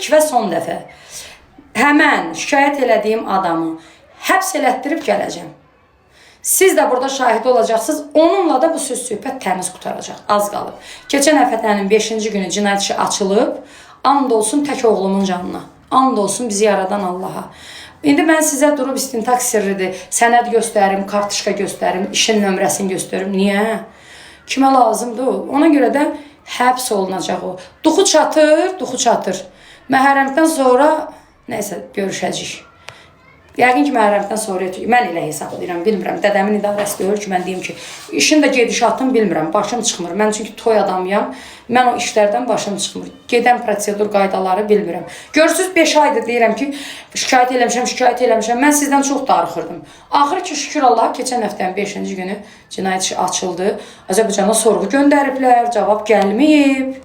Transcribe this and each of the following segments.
İlk və son dəfə. Həmən şikayət elədiyim adamı həbs elətdirib gələcəm. Siz də burada şahid olacaqsınız. Onunla da bu söz söhbət təmiz qurtaracaq. Az qalıb. Keçən həftənin 5-ci günü cinayət işi açılıb. And olsun tək oğlumun canına. And olsun bizi yaradan Allaha. İndi mən sizə durub istintaq sirridir. Sənəd göstərim, kartışka göstərim, işin nömrəsini göstərim. Niyə? Kimə lazımdır o? Ona görə də həbs olunacaq o. Duxu çatır, duxu çatır. Məhərrəmdən sonra nəysə görüşəcəyik. Yəqin ki, Məhərrəmdən sonra mən elə hesablayıram, bilmirəm. Dədəmin idarəsi deyil ki, mən deyim ki, işin də gedişatını bilmirəm, başım çıxmır. Mən çünki toy adamıyam. Mən o işlərdən başım çıxmır. Gedən prosedur qaydaları bilmirəm. Görürsüz 5 aydır deyirəm ki, şikayət eləmişəm, şikayət eləmişəm. Mən sizdən çox darıxırdım. Axır ki, şükür Allaha, keçən həftənin 5-ci günü cinayət işi açıldı. Azərbaycana sorğu göndəriblər, cavab gəlməyib.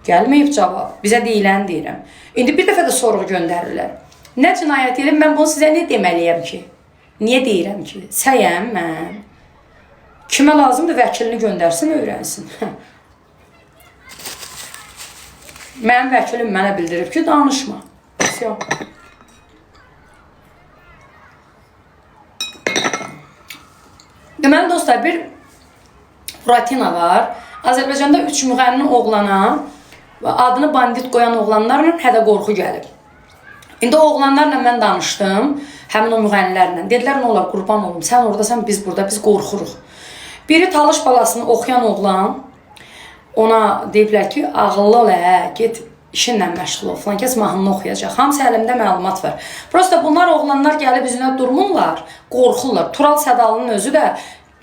Gəlməyib cavab. Bizə deyiləni deyirəm. İndi bir dəfə də sorğu göndərirlər. Nə cinayət edim, mən bunu sizə nə deməliyəm ki? Niyə deyirəm ki? Səyəm mən. Kimə lazımdır vəkilini göndərsin, öyrənsin. Mənim vəkilim mənə bildirib ki, danışma. Vsyo. Deməli dostlar, bir Buratina var. Azərbaycanda 3 müğənni oğlana adını bandit qoyan oğlanlarla hədə qorxu gəlib. İndi o oğlanlarla mən danışdım, həmin o müğənnilərlə. Dedilər, nə olar, qurban olum, sən oradasan, biz burada, biz qorxuruq. Biri Talış balasını oxuyan oğlan, ona deyiblər ki, ağıllı ol, hə, get işinlə məşğul ol, filan kəs mahnını oxuyacaq. Hamısı əlimdə məlumat var. Prosta bunlar oğlanlar gəlib üzünə durmurlar, qorxurlar. Tural Sədalının özü də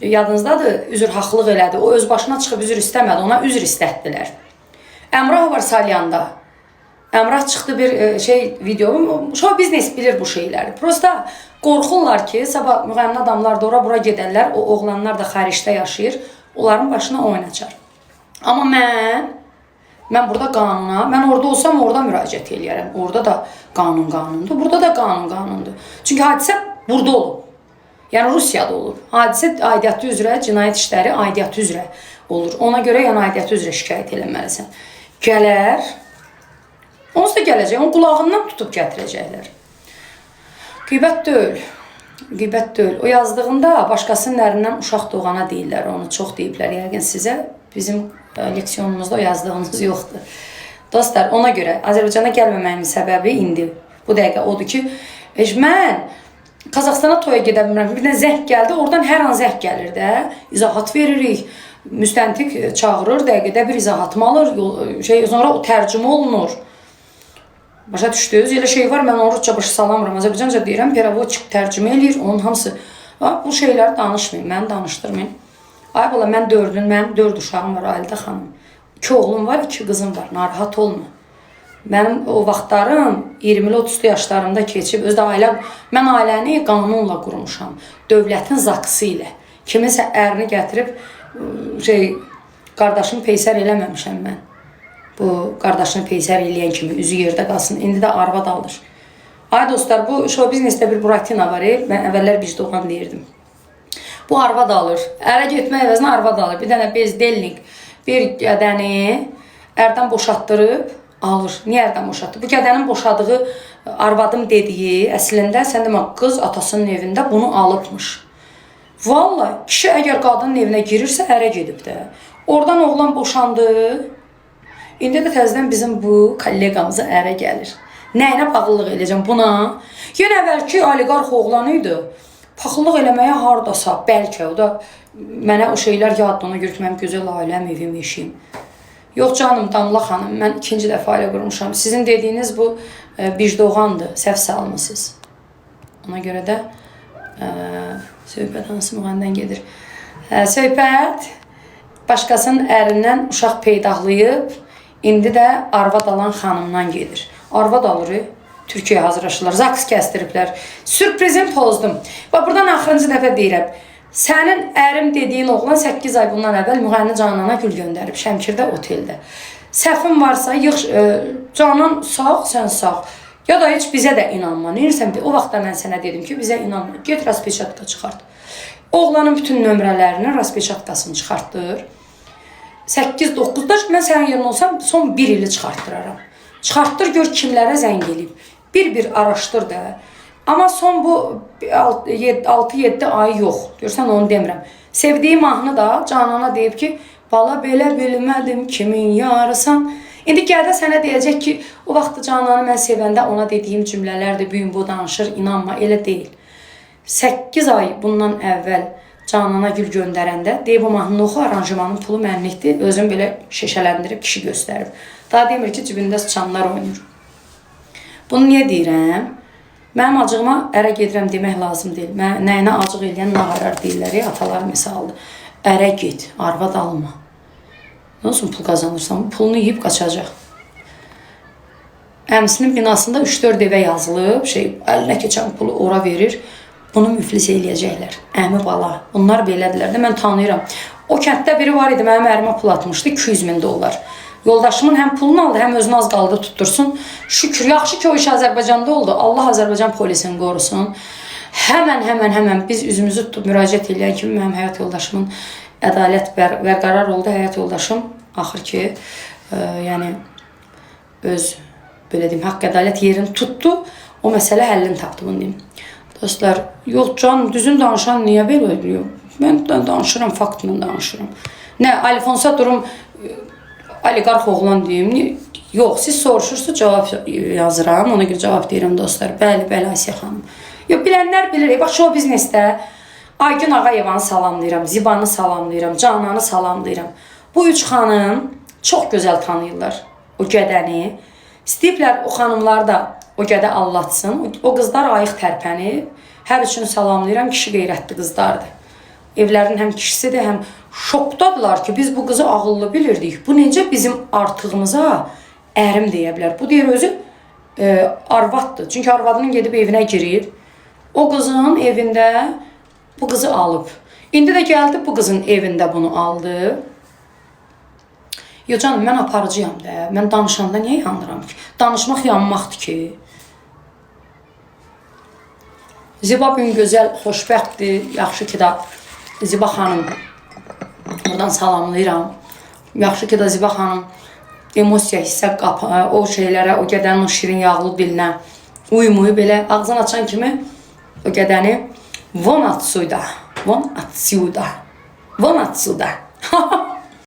yadınızdadır, üzrxahlıq elədi. O öz başına çıxıb üzr istəmədi, ona üzr istətdilər. Əmrah var Salyanda. Əmrah çıxdı bir video, şou biznes bilir bu şeyləri. Prosta qorxurlar ki, sabah müğənni adamlar da ora bura gedərlər, o oğlanlar da xaricdə yaşayır, onların başına oyun açar. Amma mən burada qanuna, mən orada olsam orada müraciət eləyərəm. Orada da qanun qanundur, burada da qanun qanundur. Çünki hadisə burada olub. Yəni Rusiyada olub. Hadisə aidiyyatı üzrə, cinayət işləri aidiyyatı üzrə olur. Ona görə yəni aidiyyatı üzrə şikayət eləməlisən. Gələr, onsuz da gələcək, onu qulağından tutub gətirəcəklər. Qeybət deyil, qeybət deyil. O yazdığında başqasının ərindən uşaq doğana deyirlər, onu çox deyiblər yəqin sizə. Bizim leksiyonumuzda o yazdığınız yoxdur. Dostlar, ona görə Azərbaycana gəlməməyimin səbəbi indi bu dəqiqə odur ki, mən Qazaxstana toya gedə bilmirəm. Bir də zəng gəldi, oradan hər an zəng gəlir də. İzahat veririk. Müstəntiq çağırır, dəqiqədə bir izahatımı alır, sonra o tərcümə olunur. Başa düşdünüz? Elə şey var, mən onu rusca başa salamıram. Azərbaycanca deyirəm, perevodçik tərcümə eləyir, onun hamısı. Bu şeyləri danışmayın, məni danışdırmayın. Ay bala, mən mənim 4 uşağım var, Alidə xanım. 2 oğlum var, 2 qızım var, narahat olma. Mənim o vaxtlarım 20-li 30-lu yaşlarımda keçib, özdə ailə, mən ailəni qanunla qurmuşam, dövlətin zaksı ilə. Kiminsə ərini gətirib, qardaşımı peysər eləməmişəm mən. Bu qardaşını peysər eləyən kimi üzü yerdə qalsın, indi də arvad alır. Ay dostlar, bu şou biznesdə bir Buratina var, mən əvvəllər Bicdoğan deyirdim. Bu arvad alır, ərə getmək əvəzinə arvad alır. Bir dənə bezdelnik, bir gədəni ərdən boşatdırıb alır. Niyə ərdən boşatdı? Bu gədənin boşadığı arvadım dediyi, əslində sən demə, qız atasının evində bunu alıbmış. Vallahi, kişi əgər qadının evinə girirsə, ərə gedib də. Oradan oğlan boşandı. İndi də təzədən bizim bu kolleqamıza ərə gəlir. Nəyinə paxıllıq eləyəcəm buna? Yenə əvvəlki oliqarx oğlanı idi. Paxıllıq eləməyə hardasa, bəlkə o da mənə o şeylər yaddır, ona görə ki, mənim gözəl ailəm, evim, eşiyim. Yox canım, Damla xanım, mən ikinci dəfə ailə qurmuşam. Sizin dediyiniz bu Bicdoğandır, səhv salmısınız. Ona görə də söhbət hansı müğənnidən gedir? Söhbət başqasının ərindən uşaq peydahlayıb, indi də arvad alan xanımdan gedir. Arvad alır, Türkiyəyə hazırlaşırlar, zaks kəsdiriblər. Sürprizim pozdum. Bax, buradan axırıncı dəfə deyirəm. Sənin ərim dediyin oğlan 8 ay bundan əvvəl müğənni Canana gül göndərib Şəmkirdə oteldə. Səhvim varsa yığ, Canan sağ, sən sağ. Ya da heç bizə də inanma. Neyirsən? O vaxtda mən sənə dedim ki, bizə inanma. Get raspeçatka çıxart. Oğlanın bütün nömrələrini, raspeçatkasını çıxartdır. 8-9-da mən sənin yerinə olsam son 1 ili çıxartdıraram. Çıxartdır gör kimlərə zəng eləyib. Bir-bir araşdır da. Amma son bu 6-7 ay yox. Görsən onu demirəm. Sevdiyi mahnı da Canana deyib ki, bala belə bilmədim kimin yarısan. İndi gədə sənə deyəcək ki, o vaxt Cananı mən sevəndə ona dediyim cümlələrdir, bu gün bu danışır, inanma, elə deyil. 8 ay bundan əvvəl Canana gül göndərəndə deyib o mahnını oxu, aranjmanın pulu mənlikdir. Özüm belə şişələndirib kişi göstərib. Daha demir ki, cibində sıçanlar oynayır. Bunu niyə deyirəm? Mənim acığıma ərə gedirəm demək lazım deyil. Mən nəyinə acıq eləyən nağarar deyirlər, atalar misaldır. Ərə get, arvad alma. Nə olsun pul qazanırsan, pulunu yeyib qaçacaq. Əmisinin binasında 3-4 evə yazılıb, şey, əlinə keçən pulu ora verir. Bunu müflis eləyəcəklər. Əmi bala. Bunlar belədilər də, mən tanıyıram. O kənddə biri var idi, mənim ərimə pul atmışdı, 200 min dollar. Yoldaşımın həm pulunu aldı, həm özünü az qaldı tuttursun. Şükür, yaxşı ki o iş Azərbaycanda oldu. Allah Azərbaycan polisini qorusun. Həmən biz üzümüzü tutub müraciət eləyən kimi mənim həyat yoldaşımın ədalət bərqərar oldu. Həyat yoldaşım axır ki, yəni öz belə deyim, haqq ədalət yerini tutdu. O məsələ həllini tapdı, bunu deyim. Dostlar, yox can, düzün danışan niyə belə ediyor? Mən danışıram, faktla danışıram. Nə, Alfonsa durum oliqarx oğlan deyim. Yox, siz soruşursunuz, cavab yazıram. Ona görə cavab deyirəm dostlar. Bəli, bəli Asiya xanım. Yox, bilənlər bilir. Bax, show biznesdə Aygün Ağayevanı salamlayıram, Zibanı salamlayıram, Cananı salamlayıram. Bu üç xanım çox gözəl tanıyırlar o gədəni. İstəyiblər o xanımlar da o gədə allatsın. O qızlar ayıq tərpənib. Hər üçünü salamlayıram. Kişi qeyrətli qızlardır. Evlərin həm kişisidir, həm şokdadılar ki, biz bu qızı ağıllı bilirdik. Bu necə bizim artığımıza ərim deyə bilər. Bu deyir özü arvaddır. Çünki arvadının gedib evinə girir. O qızın evində bu qızı alıb. İndi də gəldi bu qızın evində bunu aldı. Yox canım, mən aparıcıyam da. Mən danışanda niyə yanıram ki? Danışmaq yanmaqdır ki. Ziba gün gözəl, xoşbəxtdir. Yaxşı ki da Ziba xanım, buradan salamlayıram. Yaxşı ki da Ziba xanım emosiya hissə qapı, o şeylərə, o gədənin o şirin yağlı dilinə uymuyor. Belə ağzını açan kimi o gədəni von atsuda, von atsuda, von atsuda.